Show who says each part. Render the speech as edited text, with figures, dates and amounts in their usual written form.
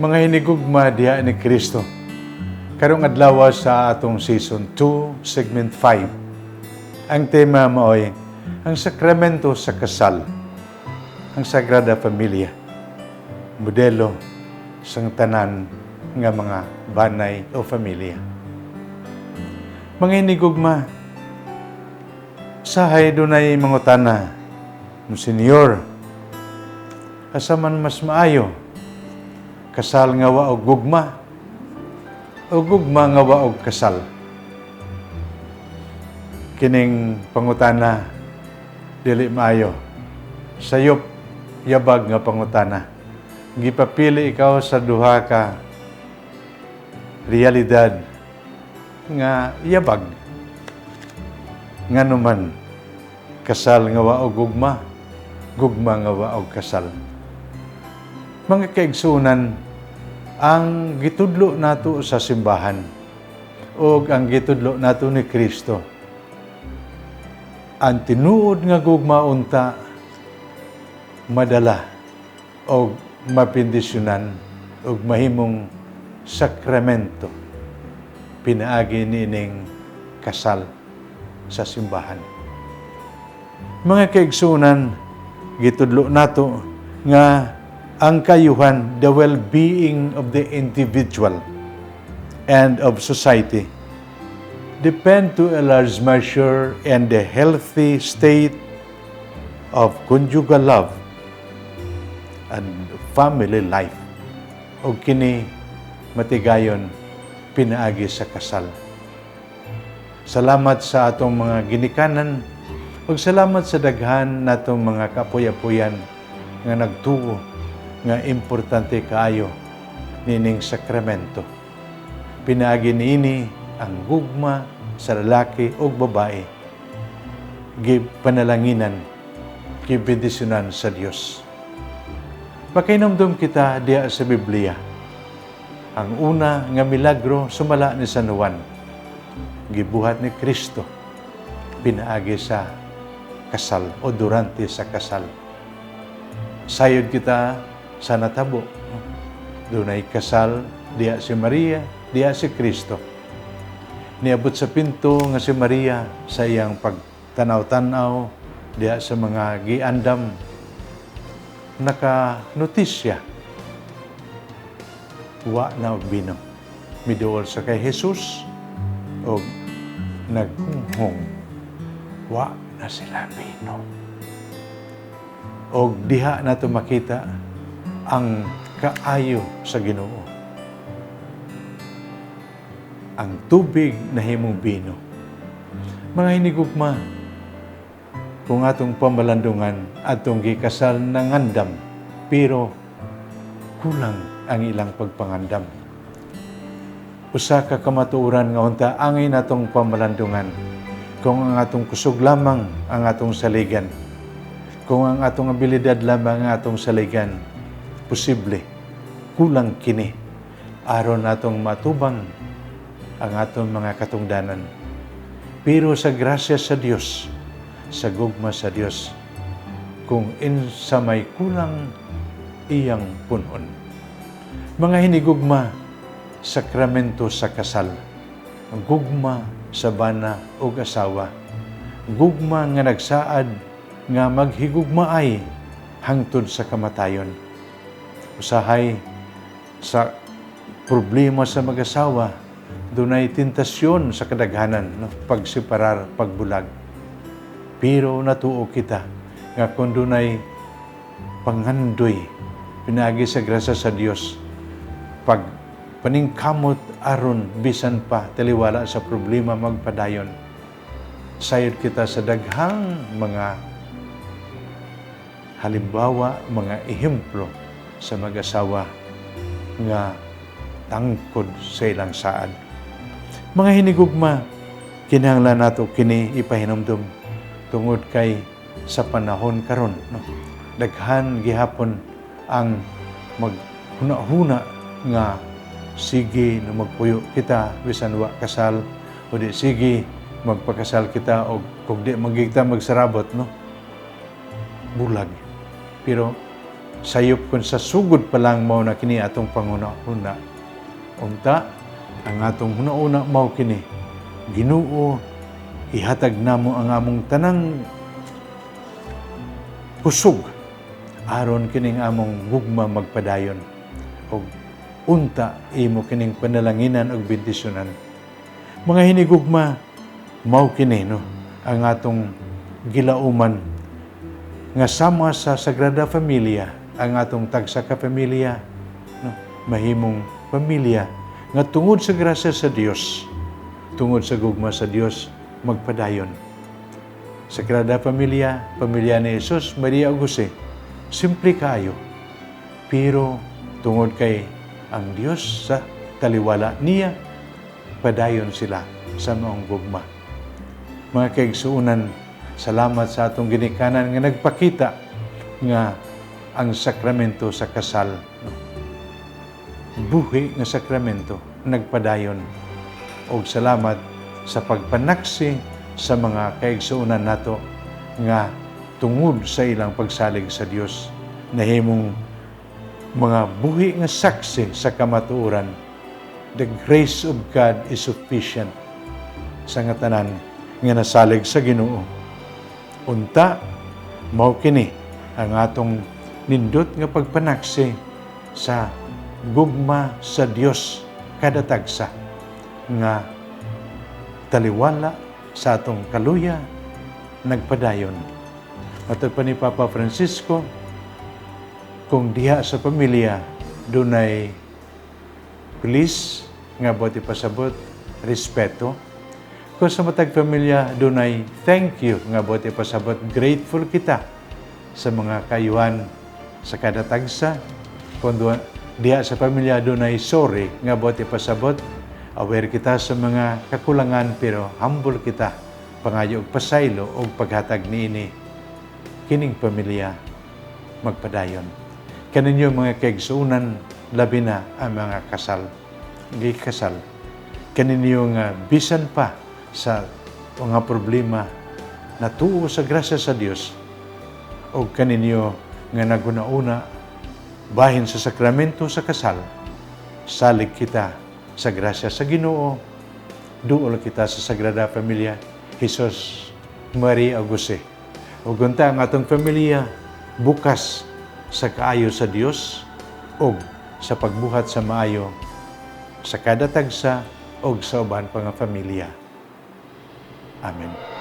Speaker 1: Mga hinigugma diha ni Kristo, karong adlaw sa atong Season 2, Segment 5. Ang tema maoy ang sakramento sa kasal, ang Sagrada Familia, modelo sang tanan nga mga banay o familia. Mga hinigugma, sahay dunay mangutana, "Monsignor, asa man mas maayo, kasal nga wa og gugma o gugma nga wa og kasal?" Kining pangutana dili maayo. Sayop yabag nga pangutana. Gipapili ikaw sa duha ka realidad nga yabag. Ngano man kasal nga wa og gugma, gugma nga wa og kasal? Mga kaigsuonan, ang gitudlo nato sa simbahan o ang gitudlo nato ni Kristo, ang tinuod nga gugma unta madala o mapindisyonan o mahimong sakramento pinaagi niining kasal sa simbahan. Mga kaigsuonan, gitudlo nato nga ang kayuhan, the well-being of the individual and of society, depend to a large measure in the healthy state of conjugal love and family life. O kini matigayon pinaagi sa kasal. Salamat sa atong mga ginikanan ug salamat sa daghan natong mga kapoy-apoyan nga nagtuo nga importante kaayo nining sakramento. Pinaagi niini ang gugma sa lalaki ug babae gipanalanginan, gibendisyonan sa Dios. Makahinumdom kita diha sa Biblia. Ang una nga milagro sumala ni San Juan, gibuhat ni Kristo pinaagi sa kasal o durante sa kasal. Sayod kita sa natabo. Dunay kasal, diha si Maria, diha si Kristo. Niabot sa pinto nga si Maria sa iyang pagtanaw-tanaw diha sa mga giandam, naka-notisya, wa na og bino. Miduol sa kay Jesus og naghunghong, "Wa na sila bino." Og diha nato makita ang kaayo sa Ginoo. Ang tubig nahimong bino. Mga hinigugma, kung atong pamalandungan atong gikasal nangandam, pero kulang ang ilang pagpangandam. Usa ka kamatuoran nga unta angay natong pamalandungan kung ang atong kusog lamang ang atong saligan, kung ang atong abilidad lamang ang atong saligan, posible kulang kini aron natong matubang ang atong mga katungdanan. Pero sa grasya sa Dios, sa gugma sa Dios, kung insa may kulang, iyang punon. Mga hinigugma, sakramento sa kasal, gugma sa bana ug asawa, gugma nga nagsaad nga maghigugmaay hangtod sa kamatayon. Usahay sa problema sa mag-asawa, dunay tentasyon sa kadaghanan, no? Pagseparar, pagbulag. Pero natuo kita nga kung dunay panghandoy pinaagi sa grasya sa Dios, pag paningkamot aron bisan pa taliwala sa problema magpadayon. Sayod kita sa daghang mga halimbawa, mga ehemplo sa mag-asawa. nga tangkod sa ilang saad. Mga hinigugma, kinahanglan nato kini ipahinumdum tungod kay sa panahon karon, no, daghan gihapon ang maghuna-huna nga sige na magpuyo kita bisan wa kasal o di sige magpakasal kita o kung di magigta magsarabot, no, bulag. Pero sayop kung sa sugod pa lang mao na kini atong panghuna-huna. Unta ang atong huna-huna mao kini: "Ginoo, ihatag namo ang among tanang kusog aron kining among gugma magpadayon ug unta imo kining panalanginan ug bendisyonan." Mga hinigugma, mao kini, no, ang atong gilauman nga sama sa Sagrada Familia, ang atong tagsa ka pamilya, no, mahimong pamilya nga tungod sa grasya sa Dios, tungod sa gugma sa Dios, magpadayon. Sagrada Familia, pamilya ni Jesus, Maria ug Jose, simple kaayo. Pero tungod kay ang Dios sa taliwala niya, padayon sila sa maong gugma. Mga kaigsuonan, salamat sa atong ginikanan nga nagpakita nga ang sakramento sa kasal, no, buhi nga sakramento, nagpadayon. Og salamat sa pagpanaksi sa mga kaigsuonan nato nga tungod sa ilang pagsalig sa Dios nahimong mga buhi nga saksi sa kamatuoran. The grace of God is sufficient sa nga tanan nga nasalig sa Ginoo. Unta mao kini ang atong nindot nga pagpanaksi sa gugma sa Dios kada tagsa nga taliwala sa atong kaluya nagpadayon. Matod pa ni Papa Francisco, kung diha sa pamilya dunay please nga buot ipasabot, respeto. Kung sa matag pamilya dunay thank you nga buot ipasabot, grateful kita sa mga kayuhan sa kada tagsa. Kung diha sa pamilya dunay sorry nga buot ipasabot, aware kita sa mga kakulangan pero humble kita, pangayo og pasaylo og paghatag niini, kining pamilya magpadayon. Kaninyo, mga kaigsuonan, labi na ang mga kasal, gikasal. Kaninyo nga bisan pa sa mga problema, natuo sa grasya sa Dios, o kaninyo nga naghuna-una bahin sa sakramento sa kasal, salig kita sa grasya sa Ginoo, duol kita sa Sagrada Familia, Jesus, Maria ug Jose. Ug unta ang atong pamilya bukas sa kaayo sa Dios ug sa pagbuhat sa maayo sa kada tagsa ug sa uban pa nga pamilya. Amen.